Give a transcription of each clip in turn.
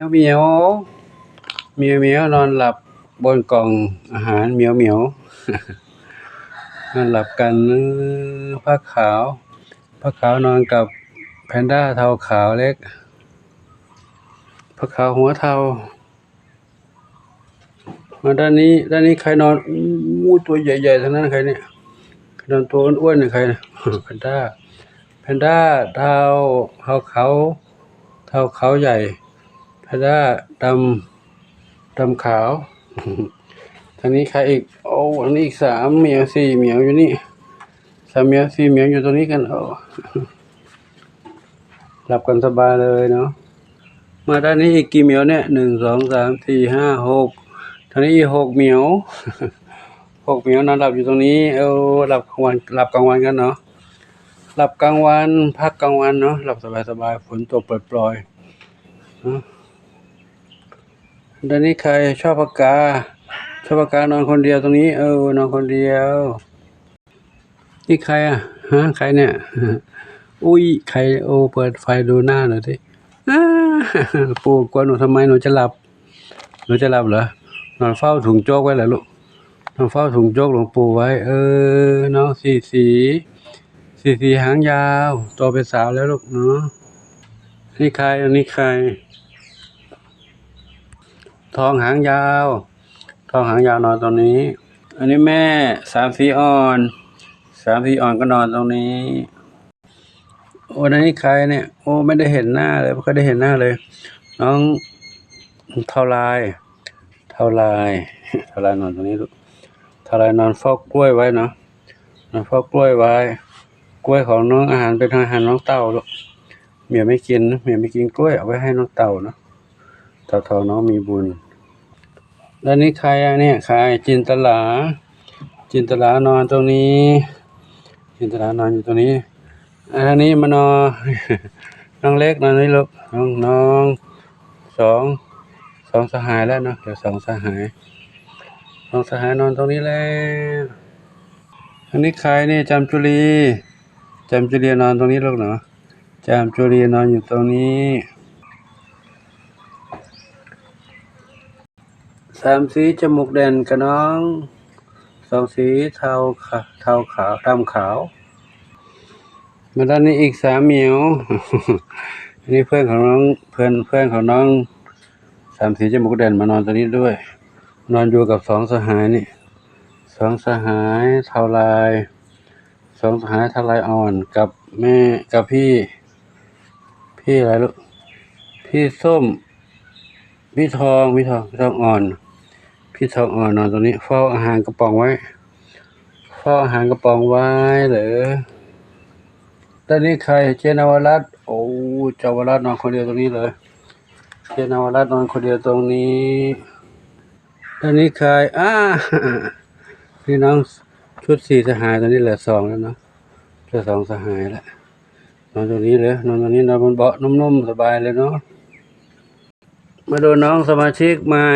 ວ ໝຽວ ໝຽວ ໝຽວ ໝຽວ ນອນຫຼັບບົນກ່ອງອາຫານ ໝຽວ ໝຽວ ນອນຫຼັບກັນ. ເອີ ຜາຂາວ ຜາຂາວນອນກັບແພນດ້າເທົາຂາວເລັກ ຜາຂາວຫົວເທົາ. ມາດ້ານນີ້ ດ້ານນີ້ໃຄນອນ. ໂອ້ ຕົວໃຫຍ່ໆ ທັງນັ້ນໃຄນີ້ ໃຄນອນຕົວອ້ວນໆ ນີ້ໃຄ ແພນດ້າ ແພນດ້າເທົາ ເທົາຂາວ ເທົາຂາວໃຫຍ່ ແພນດ້າດຳ ດຳຂາວ. ທາງນີ້ໃຄອີກ? ໂອ້ ທາງນີ້ອີກສາມໝຽວ ສີ່ໝຽວຢູ່ນີ້ ສາມໝຽວ ສີ່ໝຽວຢູ່ຕົງນີ້ກັນ. ໂອ້ ຫຼັບກັນສະບາຍເລີຍເນາະ. ມາດ້ານນີ້ອີກກີ່ໝຽວເນຍ? ໜຶ່ງ ສອງ ສາມ ສີ່ ຫ້າ ຫົກ ທາງນີ້ອີກຫົກໝຽວ ຫົກໝຽວນອນຫຼັບຢູ່ຕົງນີ້. ເອີ ຫຼັບກາງວັນ ຫຼັບກາງວັນກັນເນາະ ຫຼັບກາງວັນ ພັກກາງວັນເນາະ ຫຼັບສະບາຍໆ ຝົນຕົກປລ່ອຍໆເນາະ. ດານິໄຄ ຊອບປາກາ ຊອບປາການອນຄົນດຽວຕົງນີ້. ເອີ ນອນຄົນດຽວ. ນີ້ໃຄອະ? ຮະ ໃຄເນຍ? ອຸ້ຍ ໃຄ ໂອ ເປີດໄຟດູໜ້າໜ່ອຍຊິ. ອາ ປູກວນໜູທຳໄມ? ໜູຈະຫຼັບ ໜູຈະຫຼັບເຫຼືອ? ນອນເຝົ້າຖົງໂຈກໄວ້ແຫຼະລູກ ນອນເຝົ້າຖົງໂຈກຫຼວງປູໄວ້. ເອີ ນ້ອງສີສີ ສີສີຫາງຍາວ ໂຕເປັນສາວແລ້ວລູກເນາະ. ນີ້ໃຄ ອັນນີ້ໃຄ ທອງຫາງຍາວ ທອງຫາງຍາວນອນຕົງນີ້. ອັນນີ້ແມ່ສາມສີອ່ອນ ສາມສີອ່ອນກໍນອນຕົງນີ້. ໂອ້ ອັນນີ້ໃຄເນຍ? ໂອ້ ໄມ່ໄດ້ເຫັນໜ້າເລີຍ ບໍ່ຄ່ອຍໄດ້ເຫັນໜ້າເລີຍ. ນ້ອງເທົາລາຍ ເທົາລາຍ ເທົາລາຍນອນຕົງນີ້ລູກ ເທົາລາຍນອນເຝົ້າກ້ວຍໄວ້ເນາະ ນອນເຝົ້າກ້ວຍໄວ້. ກ້ວຍຂອງນ້ອງ ອາຫານເປັນອາຫານນ້ອງເຕົ່າລູກ ໝຽວໄມ່ກິນ ໝຽວໄມ່ກິນກ້ວຍ ເອົາໄວ້ໃຫ້ນ້ອງເຕົ່າເນາະ. ເຕົ່າທອງນ້ອງມີບຸນ. ແລ້ວນີ້ໃຄ ອັນນີ້ໃຄ ຈິນຕະລາ ຈິນຕະລານອນຕົງນີ້ ຈິນຕະລານອນຢູ່ຕົງນີ້. ອັນນີ້ມານອນ ນ້ອງເລັກນອນນີ້ລູກ ນ້ອງ ນ້ອງ ສອງ ສອງສະຫາຍແລ້ວເນາະ ເຫຼືອສອງສະຫາຍ ສອງສະຫາຍນອນຕົງນີ້ແລ້ວ. ອັນນີ້ໃຄນີ້ ຈາມຈຸລີ ຈາມຈຸລີນອນຕົງນີ້ລູກເນາະ ຈາມຈຸລີນອນຢູ່ຕົງນີ້. ສາມສີຈະມູກແດງກະນ້ອງ ສອງສີເທົາຂາ ເທົາຂາວ ດຳຂາວ. ມາດ້ານນີ້ອີກສາມໝຽວ ອັນນີ້ເພື່ອນຂອງນ້ອງ ເພື່ອນ ເພື່ອນຂອງນ້ອງ ສາມສີຈະມູກແດງມານອນຕົງນີ້ດ້ວຍ ນອນຢູ່ກັບສອງສະຫາຍນີ້ ສອງສະຫາຍເທົາລາຍ ສອງສະຫາຍເທົາລາຍອ່ອນກັບແມ່ ກັບພີ່ ພີ່ອະໄລລູກ ພີ່ສົ້ມ ພີ່ທອງ ພີ່ທອງ ພີ່ທອງອ່ອນ ພີ່ທອງອ່ອນນອນຕົງນີ້ ເຝົ້າອາຫານກະປ໋ອງໄວ້ ເຝົ້າອາຫານກະປ໋ອງໄວ້ເດີ. ຕອນນີ້ໃຄ ເຈນນະວະລັດ ໂອ້ ເຈົ້າວະລັດນອນຄົນດຽວຕົງນີ້ເລີຍ ເຈນນະວະລັດນອນຄົນດຽວຕົງນີ້. ຕອນນີ້ໃຄ ອາ ພີ່ນ້ອງ ຊຸດສີ່ສະຫາຍ ຕອນນີ້ເຫຼືອສອງແລ້ວເນາະ ເຫຼືອສອງສະຫາຍແລ້ວ. ນອນຕົງນີ້ເລີຍ ນອນຕົງນີ້ ນອນບົນເບາະນຸ້ມໆ ສະບາຍເລີຍເນາະ. ມາດູນ້ອງສະມາຊິກໃໝ່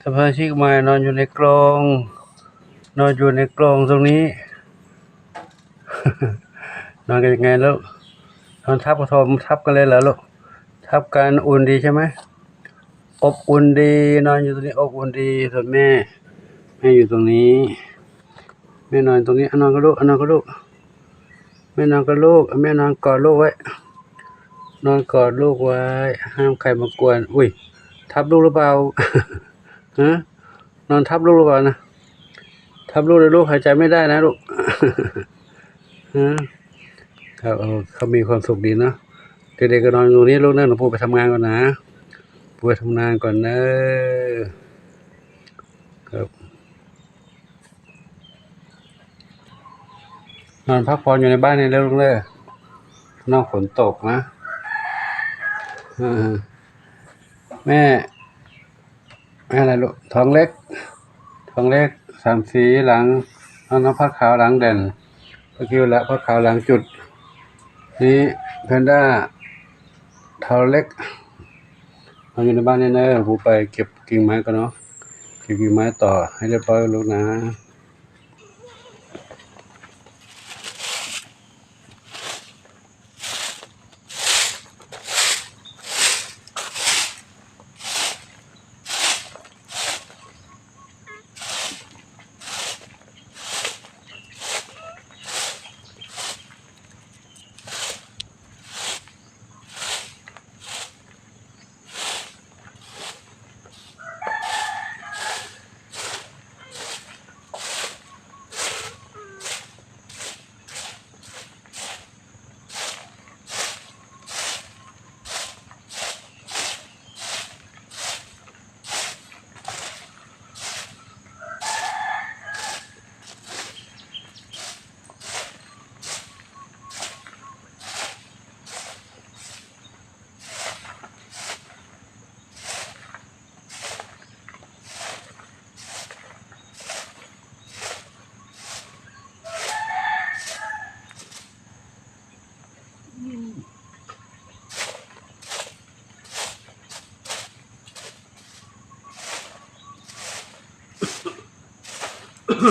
ສະມາຊິກໃໝ່ນອນຢູ່ໃນກລ່ອງ ນອນຢູ່ໃນກລ່ອງຕົງນີ້. ນອນກັນຍັງໄງລູກ? ນອນທັບ ທອມທັບກັນເລີຍເຫຼືອລູກ? ທັບກັນ ອຸ່ນດີໃຊ່ໄໝ? ອົບອຸ່ນດີ ນອນຢູ່ຕົງນີ້ ອົບອຸ່ນດີ. ສ່ວນແມ່ ແມ່ຢູ່ຕົງນີ້ ແມ່ນອນຕົງນີ້. ອາ ນອນກັບລູກ ອາ ນອນກັບລູກ ແມ່ນອນກັບລູກ ແມ່ນອນກອດລູກໄວ້ ນອນກອດລູກໄວ້ ຫ້າມໃຄມາກວນ. ອຸ້ຍ ທັບລູກຫຼືເປົ່າ? ຮະ ນອນທັບລູກຫຼືເປົ່ານະ? ທັບລູກ ແລ້ວລູກຫາຍໃຈໄມ່ໄດ້ນະລູກ. ຮະ ເຂົາ ເຂົາມີຄວາມສຸກດີເນາະ. ເດັກໆກໍນອນຢູ່ນີ້ລູກເນີ ປູໄປທຳງານກ່ອນນະ ປູໄປທຳງານກ່ອນເນີ. ນອນພັກຜ່ອນຢູ່ໃນບ້ານນີ້ເດີລູກເດີ ນ້ອງຝົນຕົກນະ. ເອີ ແມ່ ແມ່ນແຫຼະລູກ ທອງເລັກ ທອງເລັກ ສາມສີຫຼັງ ນ້ອງ ນ້ອງຜ້າຂາວຫຼັງແດນ ກໍຄືລະຜ້າຂາວຫຼັງຈຸດ. ນີ້ແພນດ້າ ເທົາເລັກ ເຮົາຢູ່ໃນບ້ານນີ້ເດີ ປູໄປເກັບກິ່ງໄມ້ກ່ອນເນາະ ເກັບກິ່ງໄມ້ຕໍ່ໃຫ້ລຽບຮ້ອຍລູກນາ. เ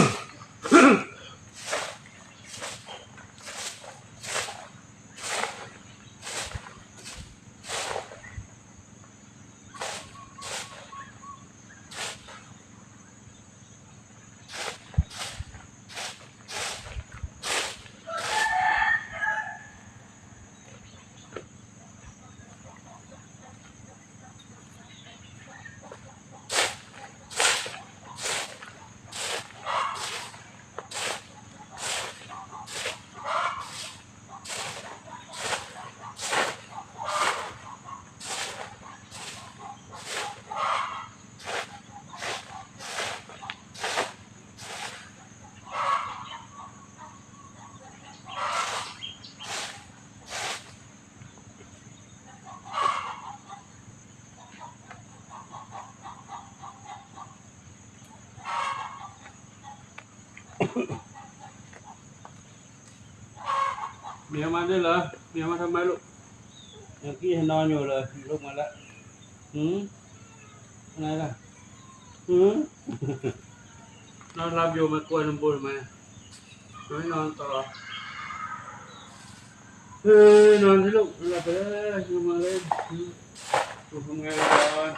มียมาด้วยเหรอ เมียมาทำไมลูก เมื่อกี้เห็นนอนอยู่เลย ลุกมาแล้ว หืม อะไรล่ะ หืม นอนหลับอยู่ มากวนลำบุญไหม ไม่นอนต่อ เฮ้ย นอนสิลูก หลับไปเลย ลงมาเลย อืม กูทำงานก่อน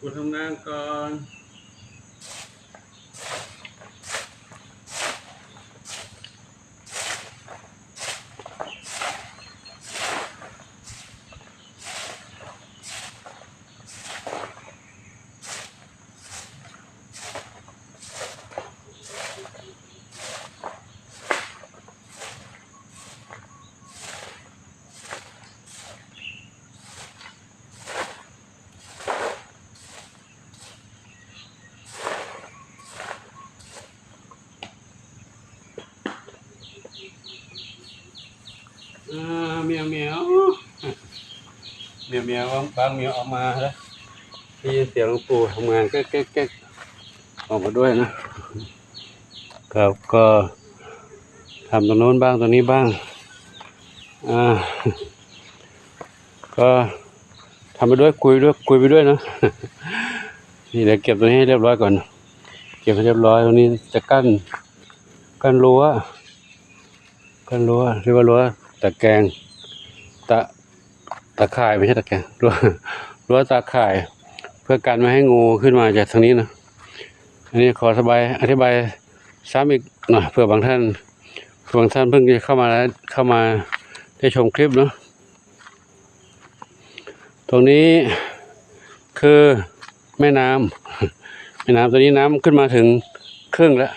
กูทำงานก่อน อ่า เมียวเมียว เมียวเมียว บางเมียวออกมาแล้ว ได้ยินเสียงหลวงปู่ทำงานแก๊กๆๆ ออกมาด้วยนะ ครับ ก็ทำตรงโน้นบ้าง ตรงนี้บ้าง อ่า ก็ทำไปด้วย คุยด้วย คุยไปด้วยนะ นี่เดี๋ยวเก็บตรงนี้ให้เรียบร้อยก่อน เก็บให้เรียบร้อย ตรงนี้จะกั้น กั้นรั้ว กั้นรั้ว เรียกว่ารั้วตะแกรง ตะ ตะข่าย ไม่ใช่ตะแกรง รั้ว รั้วตะข่าย เพื่อกันไม่ให้งูขึ้นมาจากทางนี้นะ อันนี้ขออธิบาย อธิบายซ้ำอีกหน่อย เผื่อบางท่าน เผื่อบางท่านเพิ่งจะเข้ามา เข้ามาได้ชมคลิปเนาะ ตรงนี้คือแม่น้ำ แม่น้ำ ตอนนี้น้ำขึ้นมาถึงครึ่งแล้ว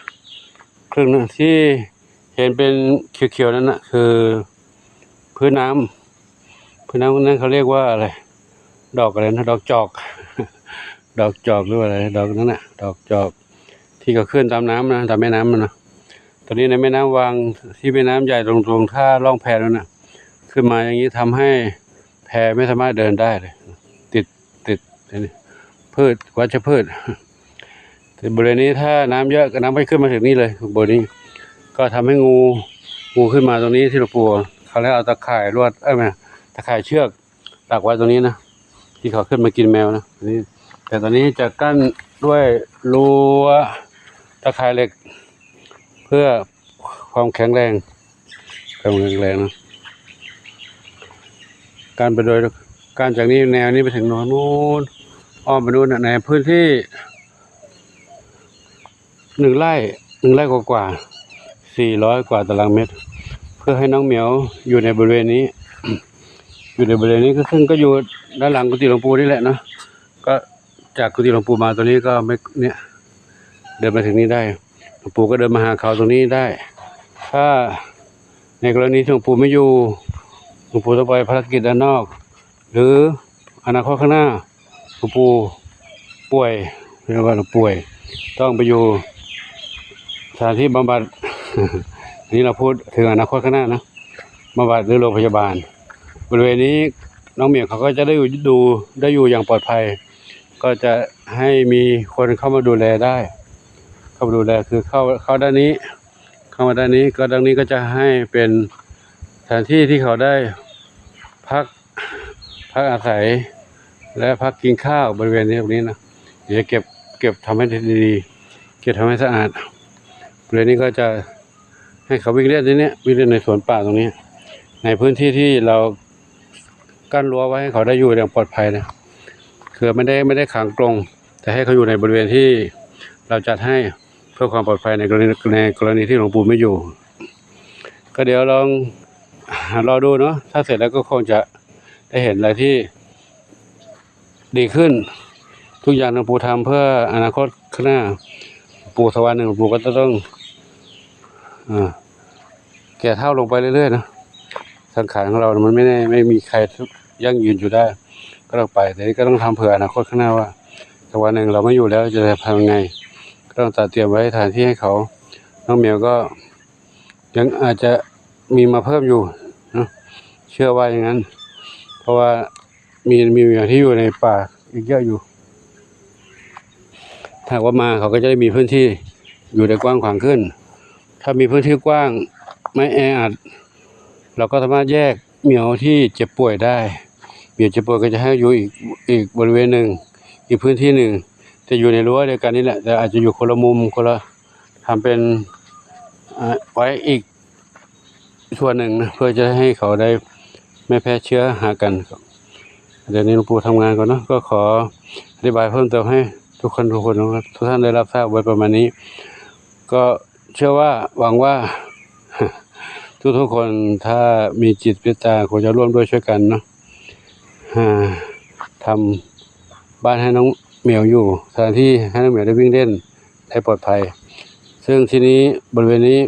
ครึ่งนะ ที่เห็นเป็นเขียวๆนั่นนะ คือพื้นน้ำ พื้นน้ำนั้นเขาเรียกว่าอะไร ดอกอะไรนะ ดอกจอก ดอกจอกหรือว่าอะไร ดอกนั้นน่ะ ดอกจอก ที่เขาขึ้นตามน้ำนะ ตามแม่น้ำมันนะ ตอนนี้ในแม่น้ำวัง ที่แม่น้ำใหญ่ตรง ตรงท่าล่องแพนั่นน่ะ ขึ้นมาอย่างนี้ทำให้แพไม่สามารถเดินได้เลย ติด ติด อันนี้ พืช วัชพืช แต่บริเวณนี้ถ้าน้ำเยอะ น้ำก็ขึ้นมาถึงนี่เลย บริเวณนี้ ก็ทำให้งู งูขึ้นมาตรงนี้ที่หลวงปู่ เขาเลยเอาตะข่ายลวด เอ้ย ไม่ ตะข่ายเชือก ดักไว้ตรงนี้นะ ที่เขาขึ้นมากินแมวนะ อันนี้ แต่ตอนนี้จะกั้นด้วยรั้วตะข่ายเหล็ก เพื่อความแข็งแรง ความแข็งแรงนะ กั้นไปโดย กั้นจากนี้ แนวนี้ไปถึงโน่น อ้อมไปโน่นน่ะ ในพื้นที่ หนึ่งไร่ หนึ่งไร่กว่าๆ สี่ร้อยกว่าตารางเมตร เพื่อให้น้องเหมียวอยู่ในบริเวณนี้ อยู่ในบริเวณนี้ ก็ซึ่งก็อยู่ด้านหลังกุฏิหลวงปู่นี่แหละเนาะ ก็จากกุฏิหลวงปู่มาตรงนี้ก็ไม่ เนี่ย เดินมาถึงนี่ได้ หลวงปู่ก็เดินมาหาเขาตรงนี้ได้ ถ้าในกรณีที่หลวงปู่ไม่อยู่ หลวงปู่ต้องไปภารกิจด้านนอก หรืออนาคตข้างหน้า หลวงปู่ป่วย เรียกว่าหลวงป่วย ต้องไปอยู่สถานที่บำบัด อันนี้เราพูดถึงอนาคตข้างหน้านะ บำบัดหรือโรงพยาบาล บริเวณนี้น้องเหมียวเขาก็จะได้อยู่ ดู ได้อยู่อย่างปลอดภัย ก็จะให้มีคนเข้ามาดูแลได้ เข้ามาดูแล คือเข้า เข้าด้านนี้ เข้ามาด้านนี้ ก็ด้านนี้ก็จะให้เป็นสถานที่ที่เขาได้ ພັກ ພັກອາໄສ ແລະ ພັກກິນຂ້າວບໍລິເວນນີ້ ຕົງນີ້ນະ. ດຽວຈະເກັບ ເກັບທຳໃຫ້ດີໆ ເກັບທຳໃຫ້ສະອາດ. ບໍລິເວນນີ້ກໍຈະໃຫ້ເຂົາວິ່ງເລ່ນທີ່ນີ້ ວິ່ງເລ່ນໃນສວນປ່າຕົງນີ້ ໃນພື້ນທີ່ທີ່ລາວກັ້ນຮົ້ວໄວ້ໃຫ້ເຂົາໄດ້ຢູ່ຢ່າງປອດໄພນະ. ຄືໄມ່ໄດ້ ໄມ່ໄດ້ຂັງກົງ ແຕ່ໃຫ້ເຂົາຢູ່ໃນບໍລິເວນທີ່ລາວຈັດໃຫ້ ເພື່ອຄວາມປອດໄພໃນກໍລະນີ ໃນກໍລະນີທີ່ຫຼວງປູ່ໄມ່ຢູ່. ກໍດຽວລອງ ລໍດູເນາະ ຖ້າເສັດແລ້ວກໍຄົງຈະໄດ້ເຫັນອະໄລທີ່ດີຂຶ້ນ. ທຸກຢ່າງຫຼວງປູ່ທຳເພື່ອອະນາຄົດຂ້າງໜ້າ. ປູ່ສັກວັນໜຶ່ງ ຫຼວງປູ່ກໍຈະຕ້ອງ ເອີ ແກ່ເຖົ້າລົງໄປເລື້ອຍໆເນາະ. ສັງຂານຂອງເຮົາມັນໄມ່ໄດ້ ໄມ່ມີໃຄຢັ້ງຢືນຢູ່ໄດ້ ກໍຕ້ອງໄປ. ແຕ່ນີ້ກໍຕ້ອງທຳເພື່ອອະນາຄົດຂ້າງໜ້າວ່າ ສັກວັນໜຶ່ງເຮົາໄມ່ຢູ່ແລ້ວຈະທຳຍັງໄງ ກໍຕ້ອງຈັດຕຽມໄວ້ສະຖານທີ່ໃຫ້ເຂົາ. ນ້ອງໝຽວກໍຍັງອາດຈະມີມາເພີ່ມຢູ່ເນາະ ເຊື່ອວ່າຢ່າງນັ້ນ ເພາະວ່າ ມີ ມີແມວທີ່ຢູ່ໃນປ່າອີກເຍອະຢູ່. ຖ້າຫາກວ່າມາ ເຂົາກໍຈະໄດ້ມີພື້ນທີ່ຢູ່ໄດ້ກວ້າງຂວາງຂຶ້ນ. ຖ້າມີພື້ນທີ່ກວ້າງ ໄມ່ແອອັດ ເຮົາກໍສາມາດແຍກແມວທີ່ເຈັບປ່ວຍໄດ້. ແມວເຈັບປ່ວຍກໍຈະໃຫ້ຢູ່ອີກ ອີກບໍລິເວນໜຶ່ງ ອີກພື້ນທີ່ໜຶ່ງ ແຕ່ຢູ່ໃນຮົ້ວດຽວກັນນີ້ແຫຼະ ແຕ່ອາດຈະຢູ່ຄົນລະມຸມ ຄົນລະ ທຳເປັນ ອາ ໄວ້ອີກສ່ວນໜຶ່ງນະ ເພື່ອຈະໃຫ້ເຂົາໄດ້ໄມ່ແຜ່ເຊື້ອຫາກັນ. ດຽວນີ້ຫຼວງປູ່ທຳງານກ່ອນເນາະ ກໍຂໍອະທິບາຍເພີ່ມເຕີມໃຫ້ທຸກຄົນ ທຸກຄົນ ທຸກທ່ານໄດ້ຮັບຊາບໄວ້ປະມານນີ້. ກໍເຊື່ອວ່າ ຫວັງວ່າ ທຸກໆຄົນ ຖ້າມີຈິດເມດຕາ ກໍຈະຮ່ວມດ້ວຍຊ່ວຍກັນເນາະ ຫາທຳບ້ານໃຫ້ນ້ອງແມວຢູ່ ສະຖານທີ່ໃຫ້ນ້ອງແມວໄດ້ວິ່ງເລ່ນໄດ້ປອດໄພ. ເຊິ່ງທີ່ນີ້ ບໍລິເວນນີ້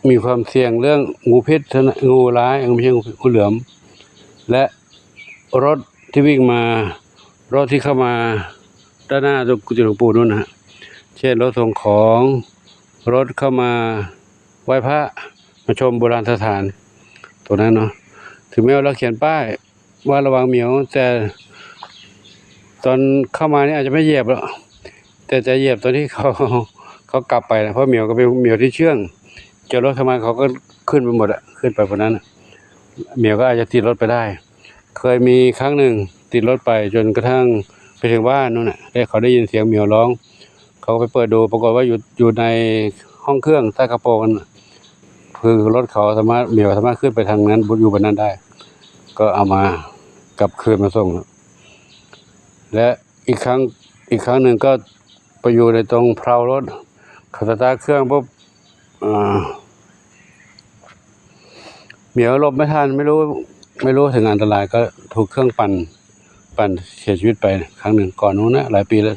ມີຄວາມສ່ຽງເລື່ອງງູພິດ ງູລາຍ ເອີ ບໍ່ໃຊ່ງູພິດ ງູເຫຼືອມ ແລະ ລົດທີ່ວິ່ງມາ ລົດທີ່ເຂົ້າມາດ້ານໜ້າກຸຕິຫຼວງປູ່ນັ້ນນະ ເຊັ່ນ ລົດສົ່ງຂອງ ລົດເຂົ້າມາໄຫວ້ພະ ມາຊົມໂບລານສະຖານຕົງນັ້ນເນາະ. ເຖິງແມ່ນວ່າລາວຂຽນປ້າຍ ວ່າລະວັງໝຽວ ແຕ່ຕອນເຂົ້າມານີ້ອາດຈະໄປຢຽບແລ້ວ ແຕ່ຈະຢຽບຕອນທີ່ເຂົາ ເຂົາກັບໄປນະ ເພາະໝຽວກໍເປັນໝຽວທີ່ເຊື່ອງ ຈອດລົດເຂົ້າມາເຂົາກໍຂຶ້ນໄປໝົດອະ ຂຶ້ນໄປພຸ້ນນັ້ນ ໝຽວກໍອາດຈະຕິດລົດໄປໄດ້. ເຄີຍມີຄັ້ງໜຶ່ງຕິດລົດໄປຈົນກະທັ້ງໄປເຖິງບ້ານນັ້ນນະ ແລ້ວເຂົາໄດ້ຍິນສຽງໝຽວຮ້ອງ ເຂົາກໍໄປເປີດດູ ປາກົດວ່າຢູ່ ຢູ່ໃນຫ້ອງເຄື່ອງໃຕ້ກະໂປງນັ້ນນະ ຄືລົດເຂົາສາມາດ ໝຽວສາມາດຂຶ້ນໄປທາງນັ້ນ ຢູ່ບ່ອນນັ້ນໄດ້ ກໍເອົາມາ ກັບຄືນມາສົ່ງ. ແລະ ອີກຄັ້ງ ອີກຄັ້ງໜຶ່ງກໍໄປຢູ່ໃນຕົງເພົາລົດ ເຂົາສະຕາດເຄື່ອງປຸບ ອາ ໝຽວຫຼົບໄມ່ທັນ ໄມ່ຮູ້ ໄມ່ຮູ້ເຖິງອັນຕະລາຍ ກໍຖືກເຄື່ອງປັ່ນ ປັ່ນເສຍຊີວິດໄປຄັ້ງໜຶ່ງ ກ່ອນໂນ້ນນະ ຫຼາຍປີແລ້ວ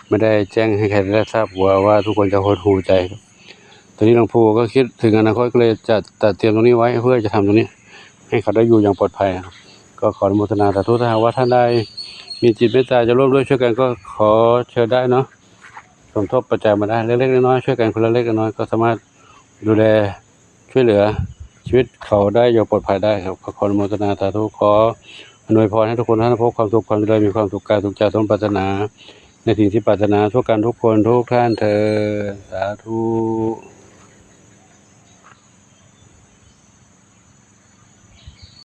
ໄມ່ໄດ້ແຈ້ງໃຫ້ໃຄໄດ້ຮັບຊາບ ກົວວ່າທຸກຄົນຈະຫົດຫູ່ໃຈ. ຕອນນີ້ຫຼວງປູ່ກໍຄິດເຖິງອະນາຄົດ ກໍເລີຍຈະ ຈະຕຽມຕົງນີ້ໄວ້ ເພື່ອຈະທຳຕົງນີ້ໃຫ້ເຂົາໄດ້ຢູ່ຢ່າງປອດໄພ. ກໍຂໍອະນຸໂມທະນາສາທຸ ຖ້າຫາກວ່າທ່ານໃດມີຈິດເມດຕາຈະຮ່ວມດ້ວຍຊ່ວຍກັນ ກໍຂໍເຊີນໄດ້ເນາະ ສົມທົບປັດໄຈມາໄດ້ ເລັກໆນ້ອຍໆ ຊ່ວຍກັນຄົນລະເລັກລະນ້ອຍ ກໍສາມາດດູແລ ຊ່ວຍເຫຼືອຊີວິດເຂົາໄດ້ຢ່າງປອດໄພໄດ້. ຂໍອະນຸໂມທະນາສາທຸ ຂໍອຳນວຍພອນໃຫ້ທຸກຄົນທ່ານພົບຄວາມສຸກຄວາມຈະເລີນ ມີຄວາມສຸກກາຍສຸກໃຈ ສົມປາດຖະໜາໃນສິ່ງທີ່ປາດຖະໜາທຸກທ່ານທຸກຄົນທຸກທ່ານເທີ້ນ ສາທຸ.